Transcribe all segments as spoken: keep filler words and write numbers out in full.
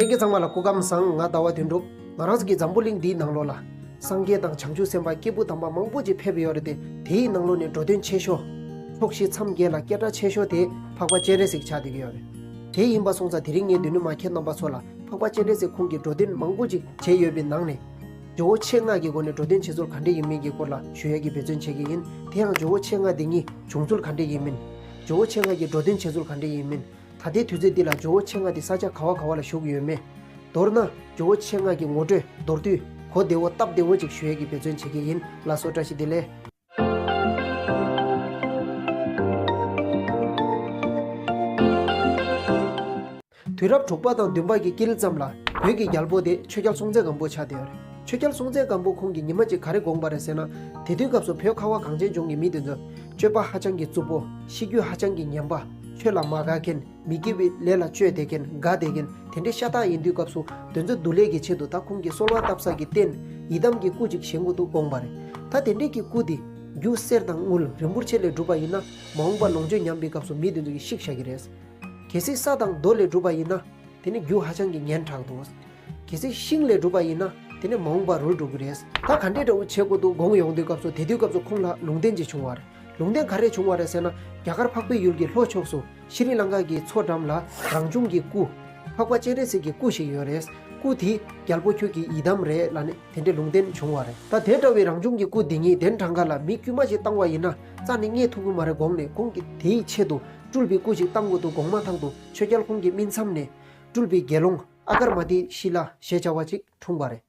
ལྷན་རྒྱས་ཚང་མ་ལ་སྐུ་ཁམས་བཟང་། ང་ཟླ་བ་དོན་གྲུབ། ང་རང་ཚོ་གི་འཛམ་བུ་གླིང་འདིའི་ནང་ལོགས་ལ། སངས་རྒྱས་དང་བྱང་ཆུབ་སེམས་དཔའ་སྐྱེས་བུ་དམ་པ་མང་པོ་ཅིག་ཕེབས་ཡོད་རེད་དེ། དེའི་ནང་ལོགས་ནས་འགྲོ་དོན་ཆེ་ཤོས། ཕྱོགས་བཞི་མཚམས་བརྒྱད་ལ་སྐད་གྲགས་ཆེ་ཤོས་དེ་འཕགས་པ་སྤྱན་རས་གཟིགས་ཆགས་བསྡད་ཀྱི་ཡོད་རེད། དེ་ཡིན་པ་སོང་ཙང་དེ་རིང་ངས་མདུན་ནས་མ་ཁྱེད་རྣམ་པ་ཚོ་ལ་འཕགས་པ་སྤྱན་རས་གཟིགས་ཁོང་གིས་འགྲོ་དོན་མང་པོ་ཅིག་བྱས་ཡོད་པའི་ནང་ནས། ཇོ་བོ་མཆེད་ལྔ་གི་སྒོ་ནས་འགྲོ་དོན་བྱེད་ཚུལ་ག་འདྲ་ཡིན་མིན་གྱི་སྐོར་ལ་ཞུ་ཡག་གི་འབད་བརྩོན་བྱེད་ཀྱི་ཡིན། དེ་ཡང་ཇོ་བོ་མཆེད་ལྔ་དེ་ཉིད་བྱུང་ཚུལ་ག་འདྲ་ཡིན་མིན། ཇོ་བོ་མཆེད་ལྔ་གི་འགྲོ་དོན་བྱེད་ཚུལ་ག་འདྲ་ཡིན་མིན། ད་ལྟའི་དུས་ཚོད་འདི་ལ་ཇོ་བོ་མཆེད་ལྔ་དེ་ས་ཆ་ག་བ་ག་བ་ལ་བཞུགས་ཡོད་མེད། མདོར་ན་ཇོ་བོ་མཆེད་ལྔ་གི་ངོ་སྤྲོད་མདོར་བསྡུས་གོ་བདེ་བོ་སྟབས་བདེ་བོ་ཅིག་ཞུ་ཡག་གི་འབད་བརྩོན་བྱེད་ཀྱི་ཡིན། ལགས་སོ། བཀྲ་ཤིས་བདེ་ལེགས། དུས་རབས་དྲུག་པ་དང་བདུན་པ་གི་དཀྱིལ་ཙམ་ལ་བོད་ཀྱི་རྒྱལ་པོ་དེ་ཆོས་རྒྱལ་སྲོང་བཙན་སྒམ་པོ་ཆགས་བསྡད་ཡོད་རེད། ཆོས་རྒྱལ་སྲོང་བཙན་སྒམ་པོ་ཁོང་གིས་ཉི་མ་གཅིག་ག་རེ་དགོངས་པ་རེད་ཟེར་ན། དེ་དུས་སྐབས་སུ་བོད་ཁ་བ་གངས་ཅན་ལྗོངས་ཀྱི་མི་དེ་ཚོ་སྤྱོད་པ་ཧ་ཅང་གི་རྩུབ་པོ། ཤི་རྒྱུ་ཧ་ཅང་གི་ངན་པ། ཆོས་ལ་མ་དགའ་མཁན། མི་དགེ་བའི་ལས་ལ་སྤྱོད་བསྡད་མཁན། དགའ་བསྡད་མཁན། དེ་འདྲའི་ཤ་སྟག་ཡིན་དུས་སྐབས་སུ་དེ་ཚོ་འདུལ་ལས་ཀྱི་ཆེད་དུ་ད་ཁོང་གིས་གསོལ་བ་བཏབ་ས་གི་རྟེན་ཡི་དམ་གྱི་སྐུ་ཅིག་བཞེངས་དགོས་འདུག་དགོངས་པ་རེད། ད་དེ་འདྲའི་གི་སྐུ་དེ་རྒྱུ་གསེར་དང་དངུལ་རིན་པོ་ཆེ་ལས་གྲུབ་པ་ཡིན་ན་མ་འོངས་པ་ལོངས་སྤྱོད་ཉམས་པའི་སྐབས་སུ་མི་དེ་ཚོ་གིས་བཤིག་བཞག་གི་རེད། གལ་སྲིད་ས་དང་རྡོ་ལས་གྲུབ་པ་ཡིན་ན། དེ་ནི་རྒྱུ་ཧ་ཅང་གི་ངན་དྲགས་འདུག་གལ་སྲིད་ཤིང་ལས་གྲུབ་པ་ཡིན་ན་དེ་ནི་མ་འོངས་པར་རུལ་འགྲོ་གི་རེད། ད་ག་འདྲའི་འདྲ་བོ་བྱེད་དགོས་འདུག་དགོངས་ཡོང་དུས་སྐབས་སུ་དེ་དུས་སྐབས་སུ་ཁོང་ལ་ལུང་བསྟན་ཅིག་བྱུང་བ་རེད། ལུང་བསྟན་ག་རེ་བྱུང་བ་རེད་ཟེར་ན། རྒྱ་གར་འཕགས་པའི་ཡུལ་གྱི་ལྷོ་ཕྱོགས་སུ་ཤྲི་ལང་ཀ་གི་མཚོ་འགྲམ་ལ་རང་བྱུང་གི་སྐུ། འཕགས་པ་སྤྱན་རས་གཟིགས་ཀྱི་སྐུ་ཞིག་ཡོད་རེད། སྐུ་དེ་རྒྱལ་པོ་ཁྱོད་ཀྱི་ཡི་དམ་རེད་ལབ་ནས་དེ་འདྲའི་ལུང་བསྟན་བྱུང་བ་རེད། ད་དེ་འདྲ་བའི་རང་བྱུང་གི་སྐུ་དེ་ཉིད་གདན་དྲངས་ཁ་ལ་མི་དཀྱུས་མ་ཞིག་བཏང་བ་ཡིན་ན་རྩ་ནས་རྙེད་ཐུབ་ཀྱི་མ་རེད་དགོངས་ནས། ཁོང་གིས་དེའི་ཆེད་དུ་སྤྲུལ་པའི་སྐུ་ཞིག་བཏང་དགོས་འདུག་དགོངས་མ་ཐག་ཏུ་ཆོས་རྒྱལ་ཁོང་གི་སྨིན་མཚམས་ནས་སྤྲུལ་པའི་དགེ་སློང་ཨ་གར་མ་ཏི་ཤི་ལ་ཞེས་བྱ་བ་ཅིག་འཁྲུངས་པ་རེད།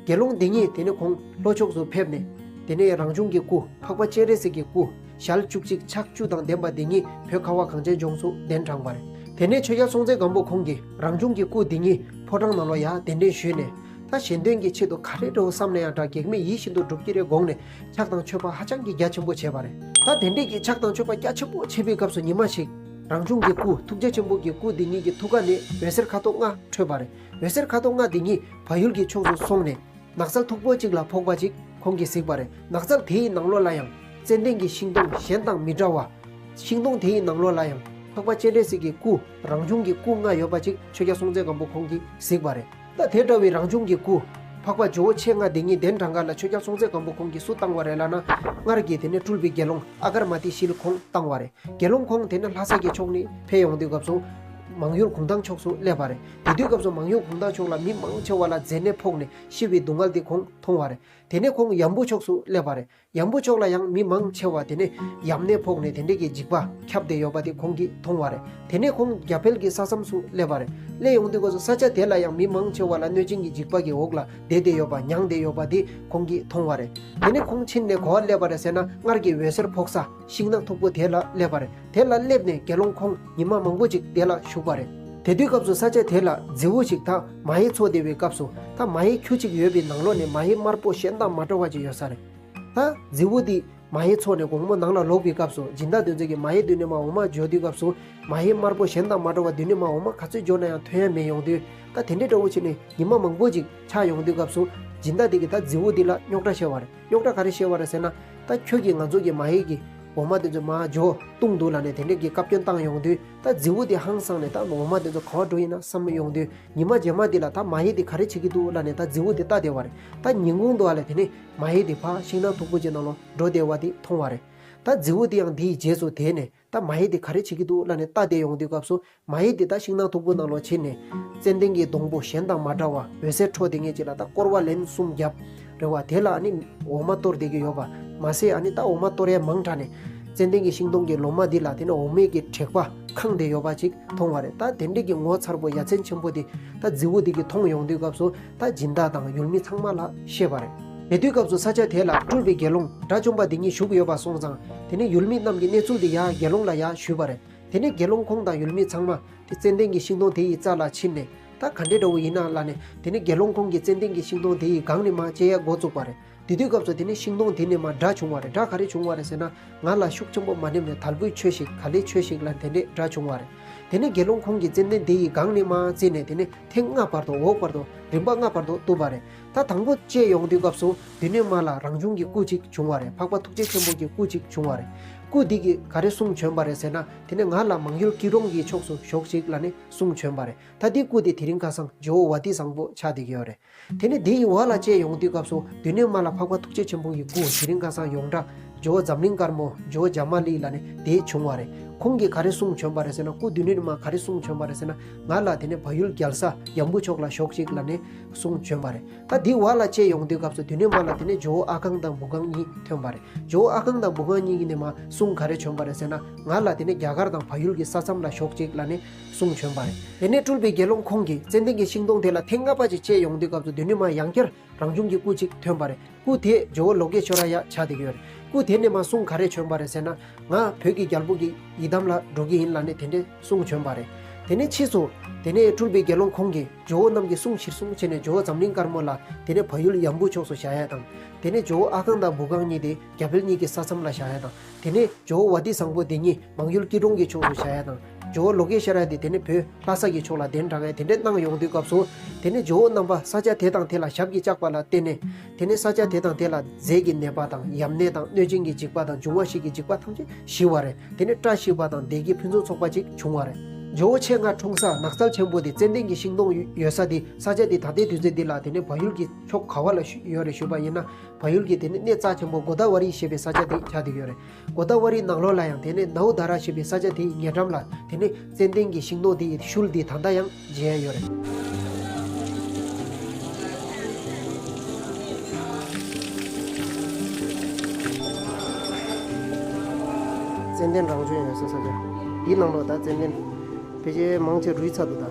དགེ་སློང་འདི་ཉིད་དེ་ནས་ཁོང་ལྷོ་ཕྱོགས་སུ་ཕེབས་ནས། དེ་ནས་རང་བྱུང་གི་སྐུ་འཕགས་པ་སྤྱན་རས་གཟིགས་ཀྱི་སྐུ་ཞལ་བཅུ་གཅིག་ཕྱག་བཅུ་དང་ལྡན་པ་འདི་ཉིད་བོད་ཁ་བ་གངས་ཅན་ལྗོངས་སུ་གདན་དྲངས་པ་རེད། དེ་ནས་ཆོས་རྒྱལ་སྲོང་བཙན་སྒམ་པོ་ཁོང་གིས་རང་བྱུང་གི་སྐུ་འདི་ཉིད་ཕོ་བྲང་ནང་ལོགས་ཡར་གདན་འདྲེན་ཞུས་ནས། ད་གཞན་དོན་གྱི་ཆེད་དུ་ག་རེ་འདྲ་བོ་བསམ་ན་ཡང་འདྲ། གེགས་མེད་ཡིད་བཞིན་དུ་འགྲུབ་ཀྱི་རེད་དགོངས་ནས་ཕྱག་དང་མཆོད་པ་ཧ་ཅང་གི་རྒྱ་ཆེན་པོ་བྱས་པ་རེད། ད་དེ་འདྲས་ཀྱི་ཕྱག་དང་མཆོད་པ་རྒྱ་ཆེན་པོ་བྱས་པའི་སྐབས་སུ་ཉི་མ་ཞིག་རང་བྱུང་གི་སྐུ་ཐུགས་རྒྱ་ཆེན་པོ་གི་སྐུ་འདི་ཉིད་ཀྱི་ཐུགས་ཀ་ནས་འོད་ཟེར་ཁ་དོག་ལྔ་འཕྲོས་པ་རེད། འོད་ཟེར་ཁ་དོག་ལྔ་འདི་ཉིད་བལ་ཡུལ་གྱི་ཕྱོགས་སུ་སོང་ནས། ནགས་ཚལ་མཐུག་པོ་གཅིག་ལ་ཕོག་པ་གཅིག་ཁོང་གིས་གཟིགས་པ་རེད། ནགས་ཚལ་དེའི་ནང་ལོགས་ལ་ཡང་ཙན་དན་གྱི་ཤིང་སྡོང་གཞན་དང་མི་འདྲ་བ། ཤིང་སྡོང་དེའི་ནང་ལོགས་ལ་ཡང་འཕགས་པ་སྤྱན་རས་གཟིགས་ཀྱི་སྐུ་རང་བྱུང་གི་སྐུ་ལྔ་ཡོད་པ་གཅིག་ཆོས་རྒྱལ་སྲོང་བཙན་སྒམ་པོ་ཁོང་གིས་གཟིགས་པ་རེད། ད་དེ་འདྲ་བའི་རང་བྱུང་གི་སྐུ་འཕགས་པ་ཇོ་བོ་མཆེད་ལྔ་འདི་ཉིད་གདན་དྲངས་ཁ་ལ་ཆོས་རྒྱལ་སྲོང་བཙན་སྒམ་པོ་ཁོང་གིས་སུ་བཏང་བ་རེད་ལབ་ན། སྔར་གྱི་དེ་ནས་སྤྲུལ་པའི་དགེ་སློང་ཨ་གར་མ་ཏི་ཤི་ལ་ཁོང་བཏང་བ་རེད། དགེ་སློང་ཁོང་དེ་ནས་ལྷ་ས་གི་ཕྱོགས་ནས་ཕེབས་ཡོང་དུས་སྐབས་སུ་མང་ཡུལ་གུང་ཐང་ཕྱོགས་སུ་སླེབས་པ་རེད། དེ་དུས་སྐབས་སུ་མང་ཡུལ་གུང་ཐང་ཕྱོགས་ལ་མི་མང་ཆེ་བ་ལ་མཛེ་ནད་ཕོག་ནས་ཤི་བའི་སྡུག་བསྔལ་དེ་ཁོང་མཐོང་བ་རེད། དེ་ནས་ཁོང་ཡམ་བུ་ཕྱོགས་སུ་སླེབས་པ་རེད། ཡམ་བུ་ཕྱོགས་ལ་ཡང་མི་མང་ཆེ་བ་དེ་ནས་ཡམས་ནད་ཕོག་ནས་དེ་འདྲས་ཀྱི་འཇིགས་པ་ཁྱབ་བསྡད་ཡོད་པ་དེ་ཁོང་གིས་མཐོང་བ་རེད། དེ་ནས་ཁོང་རྒྱ་བལ་གྱི་ས་མཚམས་སུ་སླེབས་པ་རེད། སླེབས་ཡོང་དུས་སྐབས་སུ་ས་ཆ་དེ་ལ་ཡང་མི་མང་ཆེ་བ་ལ་གནོད་སྦྱིན་གྱི་འཇིགས་པ་གི་འོག་ལ་བསྡད་བསྡད་ཡོད་པ་མྱངས་བསྡད་ཡོད་པ་དེ་ཁོང་གིས་མཐོང་བ་རེད། དེ་ནས་ཁོང་ཕྱིན་ནས་ག་བར་སླེབས་པ་རེད་ཟེར་ན། སྔར་གྱི་འོད་ཟེར་ཕོག་ས་ཤིང་ནགས་མཐུག་པོ་དེ་ལ་སླེབས་པ་རེད། དེ་ལ་སླེབས་ནས་དགེ་སློང་ཁོང་ཉི་མ་མང་པོ་ཅིག་དེ་ལ་བཞུགས་པ་རེད། དེ་དུས་སྐབས་སུ་ས་ཆ་དེ་ལ་རྫི་བོ་ཞིག་དང་མ་ཧེ་འཚོ་བསྡད་པའི་སྐབས་སུ། ད་མ་ཧེ་ཁྱུ་གཅིག་ཡོད་པའི་ནང་ལོགས་ནས་མ་ཧེ་དམར་པོ་གཞན་དང་མ་འདྲ་བ་ཅིག་ཡོད་ས་རེད། ད་རྫི་བོ་འདི་མ་ཧེ་འཚོ་ནས་དགོང་མོ་ནང་ལ་ལོག་པའི་སྐབས་སུ་སྦྱིན་བདག་དེ་ཚོ་གིས་མ་ཧེ་མདུན་ནས་མར་འོ་མ་འཇོ་དུས་སྐབས་སུ། མ་ཧེ་དམར་པོ་གཞན་དང་མ་འདྲ་བ་མདུན་ནས་མར་འོ་མ་ག་ཚོད་འཇོ་ན་ཡང་ཐོན་ཡ་མེད་ཡོང་དུས། ད་དེ་འདྲའི་འདྲ་བོ་བྱས་ནས་ཉི་མ་མང་པོ་ཅིག་ཆགས་ཡོང་དུས་སྐབས་སུ། སྦྱིན་བདག་དེ་གིས་ད་རྫི་བོ་འདི་ལ་རྙོག་དྲ་བཤད་པ་རེད། རྙོག་དྲ་ག་རེ་བཤད་པ་རེད་ཟེར་ན། ད་ཁྱོད་ཀྱིས་ང་ཚོ་གི་མ་ཧེ་གི་འོ་མ་དེ་ཚོ་མར་འཇོ་བཏུང་འདུག་ལབ་ནས་དེ་འདྲའི་གི་བཀའ་བཀྱོན་བཏང་ཡོང་དུས། ད་རྫི་བོ་དེ་ཧང་སངས་ནས་ད་འོ་མ་དེ་ཚོ་ག་བར་འགྲོ་ཡིན་ན་བསམ་ཡོང་དུས། ཉི་མ་རྗེས་མ་དེ་ལ་ད་མ་ཧེ་དེ་ག་རེ་བྱེད་ཀྱི་འདུག་ལབ་ནས་ད་རྫི་བོ་དེ་ལྟ་བསྡད་པ་རེད། ད་ཉིན་གུང་དུ་བ་ལ་དེ་ནས་མ་ཧེ་དེ་ཕར་ཤིང་ནགས་མཐུག་པོ་ཅིག་ནང་ལོགས་འགྲོ་བསྡད་པ་དེ་མཐོང་བ་རེད། ད་རྫི་བོ་དེ་ཡང་དེའི་རྗེས་སུ་དེད་ནས། ད་མ་ཧེ་དེ་ག་རེ་བྱེད་ཀྱི་འདུག་ལབ་ནས་ལྟ་བསྡད་ཡོང་དུས་སྐབས་སུ། མ་ཧེ་དེ་ད་ཤིང་ནགས་མཐུག་པོ་ནང་ལོགས་ཕྱིན་ནས། ཙན་དན་གྱི་སྡོང་པོ་གཞན་དང་མ་འདྲ་བ་འོད་ཟེར་འཕྲོ་བསྡད་མཁན་ཅིག་ལ་ད་བསྐོར་བ་ལན་གསུམ་བརྒྱབ། རེད་བ། དེ་ལ་ཨ་ནི་འོ་མ་གཏོར་བསྡད་ཀྱི་ཡོད་པ། མ་ཟད་ཨ་ནི་ད་འོ་མ་གཏོར་ཡས་མང་དྲགས་ནས། ཙན་དན་གྱི་ཤིང་སྡོང་གི་ལོ་མ་འདི་ལ་དེ་ནས་འོ་མའི་གི་དྲེག་པ་ཁེངས་བསྡད་ཡོད་པ་ཅིག་མཐོང་བ་རེད། ད་དེ་འདྲའི་གི་ངོ་མཚར་པོ་ཡ་མཚན་ཆེན་པོ་དེ་ད་རྫི་བོ་དེ་གིས་མཐོང་ཡོང་དུས་སྐབས་སུ། ད་སྦྱིན་བདག་དང་ཡུལ་མི་ཚང་མ་ལ་བཤད་པ་རེད། དེ་དུས་སྐབས་སུ་ས་ཆ་དེ་ལ་སྤྲུལ་པའི་དགེ་སློང་དགྲ་བཅོམ་པ་དེ་ཉིད་བཞུགས་ཡོད་པ་སོང་ཙང་། དེ་ནས་ཡུལ་མི་རྣམས་ཀྱིས་གནས་ཚུལ་དེ་ཡར་དགེ་སློང་ལ་ཡར་ཞུས་པ་རེད། དེ་ནས་དགེ་སློང་ཁོང་དང་ཡུལ་མི་ཚང་མ་དེ་ཙན་དན་གྱི་ཤིང་སྡོང་དེ་ཡི་རྩ་ལ་ཕྱིན་ནས། ད་ག་འདྲའི་འདྲ་བོ་ཡིན་ན་ལབ་ནས། དེ་ནས་དགེ་སློང་ཁོང་གིས་ཙན་དན་གྱི་ཤིང་སྡོང་དེ་ཡི་སྒང་ནས་མར་བཅད་ཡ་འགོ་བཙུགས་པ་རེད། དེ་དུས་སྐབས་སུ་དེ་ནས་ཤིང་སྡོང་དེ་ནས་མར་སྒྲ་བྱུང་བ་རེད། སྒྲ་ག་རེ་བྱུང་བ་རེད་ཟེར་ན། ང་ལ་ཤུགས་ཆེན་པོ་མ་སླེབས་ནས་དལ་བུས་ཆོས་ཤིག་ག་ལེར་ཆོས་ཤིག་ལབ་དེ་འདྲའི་སྒྲ་བྱུང་བ་རེད། དེ་ནས་དགེ་སློང་ཁོང་གིས་ཙན་དན་དེ་ཡི་སྒང་ནས་མར་བཅད་ནས། དེ་ནས་ཐེངས་ལྔ་བར་དུ། འོག་བར་དུ། རིམ་པ་ལྔ་བར་དུ་གཏུབས་པ་རེད། ད་དང་པོ་བཅད་ཡོང་དུས་སྐབས་སུ་མདུན་ནས་མར་ལ་རང་བྱུང་གི་སྐུ་གཅིག་བྱུང་བ་རེད། འཕགས་པ་ཐུགས་རྗེ་ཆེན་པོ་གི་སྐུ་གཅིག་བྱུང་བ་རེད། སྐུ་འདི་གིས་ག་རེ་གསུང་བྱོན་པ་རེད་ཟེར་ན། དེ་ནས་ང་ལ་མང་ཡུལ་སྐྱིད་གྲོང་གི་ཕྱོགས་སུ་ཞོག་ཅིག་ལབ་ནས་གསུང་བྱོན་པ་རེད། ད་འདི་སྐུ་དེ་དེ་རིང་ཁ་སང་ཇོ་བོ་ཝ་ཏི་བཟང་པོ་ཆགས་བསྡད་ཀྱི་ཡོད་རེད། དེ་ནས་དེ་ཡི་བར་ལ་བཅད་ཡོང་དུས་སྐབས་སུ་མདུན་ནས་མར་ལ་འཕགས་པ་ཐུགས་རྗེ་ཆེན་པོ་ཡི་སྐུ་དེ་རིང་ཁ་སང་ཡོངས་གྲགས་ཇོ་བོ་འཛམ་གླིང་དཀར་མོ་ཇོ་བོ་འཇམ་མ་ལི་ལབ་ནས་དེ་བྱུང་བ་རེད། ཁོང་གིས་ག་རེ་གསུང་བྱོན་པ་རེད་ཟེར་ན། སྐུ་མདུན་ནས་མར་ག་རེ་གསུང་བྱོན་པ་རེད་ཟེར་ན། ང་ལ་དེ་ནས་བལ་ཡུལ་རྒྱལ་ས་ཡམ་བུ་ཕྱོགས་ལ་ཞོག་ཅིག་ལབ་ནས་གསུང་བྱོན་པ་རེད། ད་འདི་བར་ལ་བཅད་ཡོང་དུས་སྐབས་སུ་མདུན་ནས་མར་ལ་དེ་ནས་ཇོ་བོ་ཨ་ཁང་དང་བུ་ཁང་གཉིས་ཐོན་པ་རེད། ཇོ་བོ་ཨ་ཁང་དང་བུ་ཁང་གཉིས་ཀྱི་ནས་མར་གསུང་ག་རེ་བྱོན་པ་རེད་ཟེར་ན། ང་ལ་དེ་ནས་རྒྱ་གར་དང་བལ་ཡུལ་གྱི་ས་མཚམས་ལ་ཞོག་ཅིག་ལབ་ནས་གསུང་བྱོན་པ་རེད། དེ་ནས་སྤྲུལ་པའི་དགེ་སློང་ཁོང་གིས་ཙན་དན་གྱི་ཤིང་སྡོང་དེ་ལ་ཐེངས་ལྔ་པ་ཅིག་བཅད་ཡོང་དུས་སྐབས་སུ་མདུན་ནས་མར་ཡང་བསྐྱར་རང་བྱུང་གི་སྐུ་ཅིག་ཐོན་པ་རེད། སྐུ་དེ་ཇོ་བོ་ལོ་ཀེ་ཤྭ་ར་ཡ་ཆགས་བསྡད་ཀྱི་ཡོད་རེད། སྐུ་དེ་ནས་མར་གསུང་ག་རེ་བྱོན་པ་རེད་ཟེར་ན། ང་བོད་ཀྱི་རྒྱལ་པོ་གི་ཡི་དམ་ལ་འགྲོ་གི་ཡིན་ལབ་ནས་དེ་འདྲའི་གསུང་བྱོན་པ་རེད། དེ་ནས་ཕྱིས་སུ་དེ་ནས་སྤྲུལ་པའི་དགེ་སློང་ཁོང་གིས་ཇོ་བོ་རྣམས་ཀྱི་གསུང་ཕྱིར་གསུང་བྱས་ནས་ཇོ་བོ་འཛམ་གླིང་དཀར་མོ་ལ་དེ་ནས་བལ་ཡུལ་ཡམ་བུ་ཕྱོགས་སུ་བཞག་ཡ་དང་། དེ་ནས་ཇོ་བོ་ཨ་ཁང་དང་བུ་ཁང་གཉིས་དེ་རྒྱ་བལ་གཉིས་ཀྱི་ས་མཚམས་ལ་བཞག་ཡ་དང་། དེ་ནས་ཇོ་བོ་ཝ་ཏི་བཟང་པོ་དེ་གཉིས་མང་ཡུལ་སྐྱིད་གྲོང་གི་ཕྱོགས་སུ་བཞག་ཡ་དང་། ཇོ་བོ་ལོ་ཀེ་ཤྭ་ར་དེ་དེ་ནས་བོད་ལྷ་ས་གི་ཕྱོགས་ལ་གདན་དྲངས་ཡ་དེ་འདྲའི་གནང་ཡོང་དུས་སྐབས་སུ། དེ་ནས་ཇོ་བོ་རྣམ་པ་ས་ཆ་དེ་དང་དེ་ལ་ཞབས་ཀྱིས་བཅགས་པ་ལ་བརྟེན་ནས། དེ་ནས་ས་ཆ་དེ་དང་དེ་ལ་རྫས་ཀྱི་ནད་པ་དང་ཡམས་ནད་དང་གནོད་སྦྱིན་གྱི་འཇིགས་པ་དང་འབྱུང་བ་བཞི་གི་འཇིགས་པ་ཐམས་ཅད་ཞི་བ་རེད། དེ་ནས་བཀྲ་ཤིས་པ་དང་བདེ་སྐྱིད་ཕུན་སུམ་ཚོགས་པ་ཅིག་བྱུང་བ་རེད། ཇོ་བོ་མཆེད་ལྔ་འཁྲུངས་ས་ནགས་ཚལ་ཆེན་པོ་དེ་ཙན་དན་གྱི་ཤིང་སྡོང་ཡོད་ས་དེ། ས་ཆ་དེ་ད་ལྟའི་དུས་ཚོད་འདི་ལ་དེ་ནས་བལ་ཡུལ་གྱི་ཕྱོགས་ག་བ་ལ་ཞུ་ཡོད་རེད་ཞུས་པ་ཡིན་ན། བལ་ཡུལ་གྱི་དེ་ནས་གནས་རྩ་ཆེན་པོ་གོ་ད་ཝ་རི་ཞེས་པའི་ས་ཆ་དེ་ཆགས་བསྡད་ཡོད་རེད། གོ་ད་ཝ་རི་ནང་ལོགས་ལ་ཡང་དེ་ནས་ནའུ་དྷ་ར་ཞེས་པའི་ས་ཆ་དེའི་ཉེ་འགྲམ་ལ་དེ་ནས་ཙན་དན་གྱི་ཤིང་སྡོང་དེ་ཡི་ཤུལ་དེ་ད་ལྟ་ཡང་མཇལ་ཡ་ཡོད་རེད། ཙན་དན་རང་བྱོན་ཡོད་ས་ས་ཆ། འདི་ནང་ལོགས་ད་ཙན་དན་ཕལ་ཆེར་མང་ཆེ་རུལ་ཚར་འདུག་ད།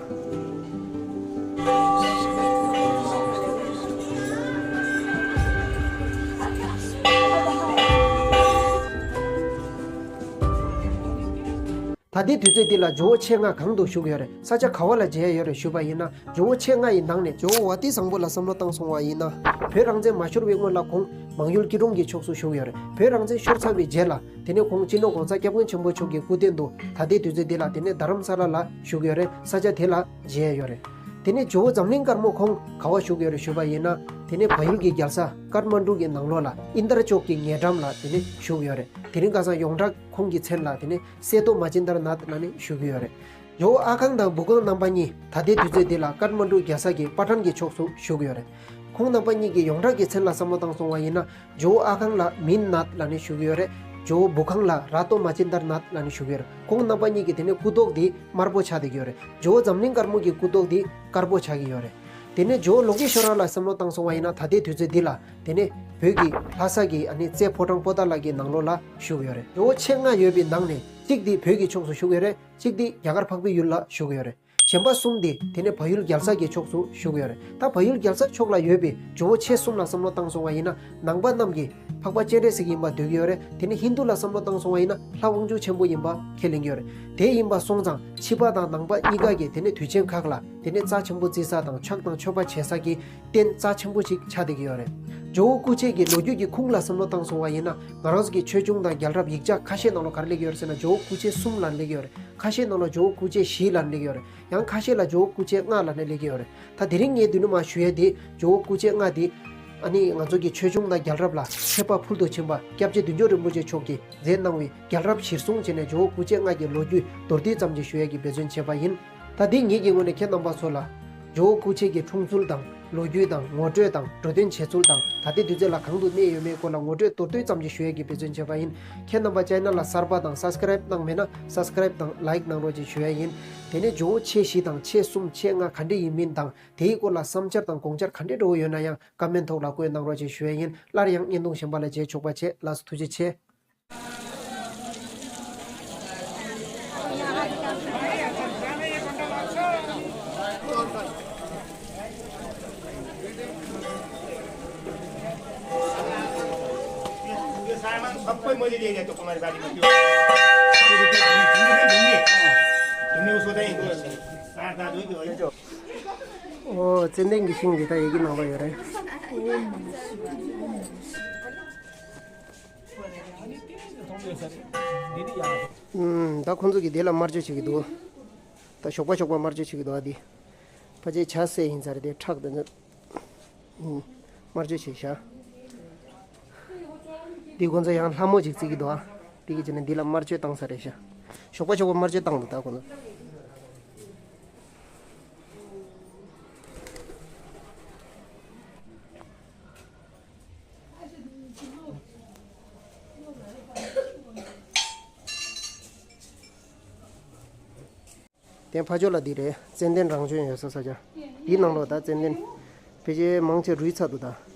ད་ལྟའི་དུས་ཚོད་འདི་ལ་ཇོ་བོ་མཆེད་ལྔ་གང་དུ་བཞུགས་ཡོད་རེད། ས་ཆ་ག་བ་ལ་མཇལ་ཡོད་རེད་ཞུས་པ་ཡིན་ན། ཇོ་བོ་མཆེད་ལྔ་ཡི་ནང་ནས་ཇོ་བོ་ཝ་ཏི་བཟང་པོ་ལ་བསམ་བློ་བཏང་སོང་བ་ཡིན་ན། བོད་རང་བཙན་མ་ཤོར་བའི་སྔོན་ལ་ཁོང་མང་ཡུལ་སྐྱིད་གྲོང་གི་ཕྱོགས་སུ་བཞུགས་ཡོད་རེད། བོད་རང་བཙན་ཤོར་ཚར་བའི་རྗེས་ལ་དེ་ནས་ཁོང་སྤྱི་ནོར་༸གོང་ས་༸སྐྱབས་མགོན་ཆེན་པོ་མཆོག་གི་སྐུ་རྟེན་དུ་ད་ལྟའི་དུས་ཚོད་འདི་ལ་དེ་ནས་རྡ་རམ་ས་ལ་ལ་བཞུགས་ཡོད་རེད། ས་ཆ་དེ་ལ་མཇལ་ཡོད་རེད། དེ་ནས་ཇོ་བོ་འཛམ་གླིང་དཀར་མོ་ཁོང་ག་བ་བཞུགས་ཡོད་རེད་ཞུས་པ་ཡིན་ན། དེ་ནས་བལ་ཡུལ་གྱི་རྒྱལ་ས་ཀཏ་མན་ཌུ་གི་ནང་ལོགས་ལ་ཨིན་དར་ཅོག་གི་ཉེ་འགྲམ་ལ་དེ་ནས་བཞུགས་ཡོད་རེད། དེ་རིང་ཁ་སང་ཡོངས་གྲགས་ཁོང་གི་མཚན་ལ་དེ་ནས་སེ་ཏོ་མ་ཅིན་དར་ནཱཐ་ལབ་ནས་ཞུ་གི་ཡོད་རེད། ཇོ་བོ་ཨ་ཁང་དང་བུ་ཁང་རྣམ་པ་གཉིས་ད་ལྟའི་དུས་ཚོད་འདི་ལ་ཀཏ་མན་ཌུ་རྒྱལ་ས་གི་པ་ཊན་གྱི་ཕྱོགས་སུ་བཞུགས་ཡོད་རེད། ཁོང་རྣམ་པ་གཉིས་ཀྱི་ཡོངས་གྲགས་ཀྱི་མཚན་ལ་བསམ་བློ་བཏང་སོང་བ་ཡིན་ན། ཇོ་བོ་ཨ་ཁང་ལ་མིན་ནཱཐ་ལབ་ནས་ཞུ་གི་ཡོད་རེད། ཇོ་བོ་བུ་ཁང་ལ་ར་ཏོ་མ་ཅིན་དར་ནཱཐ་ལབ་ནས་ཞུ་གི་ཡོད་རེད། ཁོང་རྣམ་པ་གཉིས་ཀྱི་དེ་ནས་སྐུ་མདོག་དེ་དམར་པོ་ཆགས་བསྡད་ཀྱི་ཡོད་རེད། ཇོ་བོ་འཛམ་གླིང་དཀར་མོ་གི་སྐུ་མདོག་དེ་དཀར་པོ་ཆགས་ཀྱི་ཡོད་རེད། དེ་ནས་ཇོ་བོ་ལོ་ཀེ་ཤྭ་ར་ལ་བསམ་བློ་བཏང་སོང་བ་ཡིན་ན། ད་ལྟའི་དུས་ཚོད་འདི་ལ་དེ་ནས་བོད་ཀྱི་ལྷ་ས་གི་ཨ་ནི་རྩེ་ཕོ་བྲང་པོ་ཏཱ་ལ་གི་ནང་ལོགས་ལ་བཞུགས་ཡོད་རེད། ཇོ་བོ་མཆེད་ལྔ་ཡོད་པའི་ནང་ནས་གཅིག་དེ་བོད་ཀྱི་ཕྱོགས་སུ་བཞུགས་ཡོད་རེད། གཅིག་དེ་རྒྱ་གར་འཕགས་པའི་ཡུལ་ལ་བཞུགས་ཡོད་རེད། གཞན་པ་གསུམ་དེ་དེ་ནས་བལ་ཡུལ་རྒྱལ་ས་གི་ཕྱོགས་སུ་བཞུགས་ཡོད་རེད། ད་བལ་ཡུལ་རྒྱལ་ས་ཕྱོགས་ལ་ཡོད་པའི་ཇོ་བོ་མཆེད་གསུམ་ལ་བསམ་བློ་བཏང་སོང་བ་ཡིན་ན། ནང་པ་རྣམས་ཀྱིས་འཕགས་པ་སྤྱན་རས་གཟིགས་ཡིན་པ་འདོད་ཀྱི་ཡོད་རེད། དེ་ནས་ཧིན་དུ་ལ་བསམ་བློ་བཏང་སོང་བ་ཡིན་ན་ལྷ་དབང་ཕྱུག་ཆེན་པོ་ཡིན་པ་ཁས་ལེན་གྱི་ཡོད་རེད། དེ་ཡིན་པ་སོང་ཙང་ཕྱི་པ་དང་ནང་པ་གཉིས་ཀ་གིས་དེ་ནས་དུས་ཆེན་ཁག་ལ་དེ་ནས་རྩ་ཆེན་པོ་བརྩི་ས་དང་ཕྱག་དང་མཆོད་པ་བྱེད་ས་ཀྱི་རྟེན་རྩ་ཆེན་པོ་ཞིག་ཆགས་བསྡད་ཀྱི་ཡོད་རེད། ཇོ་བོ་སྐུ་མཆེད་ཀྱི་ལོ་རྒྱུས་ཀྱི་ཁུངས་ལ་བསམ་བློ་བཏང་སོང་བ་ཡིན་ན། ང་རང་ཚོ་གི་ཆོས་འབྱུང་དང་རྒྱལ་རབས་ཡིག་ཆ་ཁ་ཤས་ནང་ལ་ག་རེ་སླེབས་ཀྱི་ཡོད་རེད་ཟེར་ན། ཇོ་བོ་སྐུ་མཆེད་གསུམ་ལབ་ནས་སླེབས་ཀྱི་ཡོད་རེད། ཁ་ཤས་ནང་ལ་ཇོ་བོ་སྐུ་མཆེད་བཞི་ལབ་ནས་སླེབས་ཀྱི་ཡོད་རེད། ཡང་ཁ་ཤས་ལ་ཇོ་བོ་སྐུ་མཆེད་ལྔ་ལབ་ནས་སླེབས་ཀྱི་ཡོད་རེད། ད་དེ་རིང་ངས་འདི་ནས་མར་ཞུ་ཡས་དེ། ཇོ་བོ་སྐུ་མཆེད་ལྔ་དེ་ཨ་ནི་ང་ཚོ་གི་ཆོས་འབྱུང་དང་རྒྱལ་རབས་ལ་མཁས་པ་ཕུལ་དུ་ཕྱིན་པ་སྐྱབས་རྗེ་བདུད་འཇོམས་རིན་པོ་ཆེ་མཆོག་གིས་མཛད་གནང་བའི་རྒྱལ་རབས་གཞིར་བཟུང་བྱས་ནས་ཇོ་བོ་སྐུ་མཆེད་ལྔ་གི་ལོ་རྒྱུས་མདོར་བསྡུས་ཙམ་ཞིག་ཞུ་ཡས་ཀྱི་འབད་བརྩོན་བྱས་པ་ཡིན། ད་འདི་ངེད་ཀྱི་ངོས་ནས་ཁྱེད་རྣམ་པ་ཚོ་ལ་ཇོ་བོ་སྐུ་མཆེད་ཀྱི་འཁྲུངས་ཚུལ་དང་ལོ་རྒྱུས་དང་ངོ་སྤྲོད་དང་འགྲོ་དོན་བྱེད་ཚུལ་དང་ད་ལྟའི་དུས་ཚོད་ལ་གང་དུ་གནས་ཡོད་མེད་སྐོར་ལ་ངོ་སྤྲོད་མདོར་བསྡུས་ཙམ་ཞིག་ཞུ་ཡས་ཀྱི་འབད་བརྩོན་བྱས་པ་ཡིན། ཁྱེད་རྣམ་པ་ཅེ་ནལ་ལ་གསར་པ་དང་སབ་སི་ཀ་རེབ་གནང་མེད་ན་སབ་སི་ཀ་རེབ་དང་ལའིཀ་གནང་རོགས་ཅེས་ཞུ་ཡས་ཡིན། དེ་ནས་ཇོ་བོ་མཆེད་བཞི་དང་མཆེད་གསུམ་མཆེད་ལྔ་ག་འདྲ་ཡིན་མིན་དང་དེའི་སྐོར་ལ་བསམ་འཆར་དང་དགོངས་འཆར་ག་འདྲ་འདྲ་བོ་ཡོད་ན་ཡང་ཀོ་མེན་ཐོག་ལ་བཀོད་གནང་རོགས་ཅེས་ཞུ་ཡས་ཡིན། སླར་ཡང་བརྙན་ཐུང་གཞན་པ་ལ་མཇལ་ཆོག་པ་བྱེད། ལགས་སོ། ཐུགས་རྗེ་ཆེ། ཨོ། ཙན་དན་གྱི་ཤིང་འདི་ད་ཡི་གེ་ནང་ལ་ཡོད་རེད། ཨུམ། ད་ཁོང་ཚོ་གིས་དེ་ལ་དམར་མཆོད་བྱེད་ཀྱི་འདུག་ད་ཞོགས་པ་ཞོགས་པ་དམར་མཆོད་བྱེད་ཀྱི་འདུག་ཨ་འདི་ཕལ་ཆེར་ཇ་སེ་ཡིན་ས་རེད། དེ་ཁྲག་དེ་ཚོ། ཨུམ། དམར་མཆོད་བྱས་ཤག་འདི་ཁོང་ཚོ་ཡང་ལྷ་མོ་ཅིག་བརྩིགས་ཀྱི་འདུག་ཨ། དེ་གི་ཅི་ནས་འདི་ལ་དམར་མཆོད་བཏང་ས་རེད་ཤག་ཞོགས་པ་ཞོགས་པ་དམར་མཆོད་བཏང་འདུག་ད་ཁོ་ན། དེ་ཕ་ཕྱོགས་ལ་འདི་རེད། ཙན་དན་རང་བྱོན་ཡོད་ས་ས་ཆ། འདི་ནང་ལོགས་ད་ཙན་དན་ཕལ་ཆེར་མང་ཆེ་རུལ་ཚར་འདུག་ད།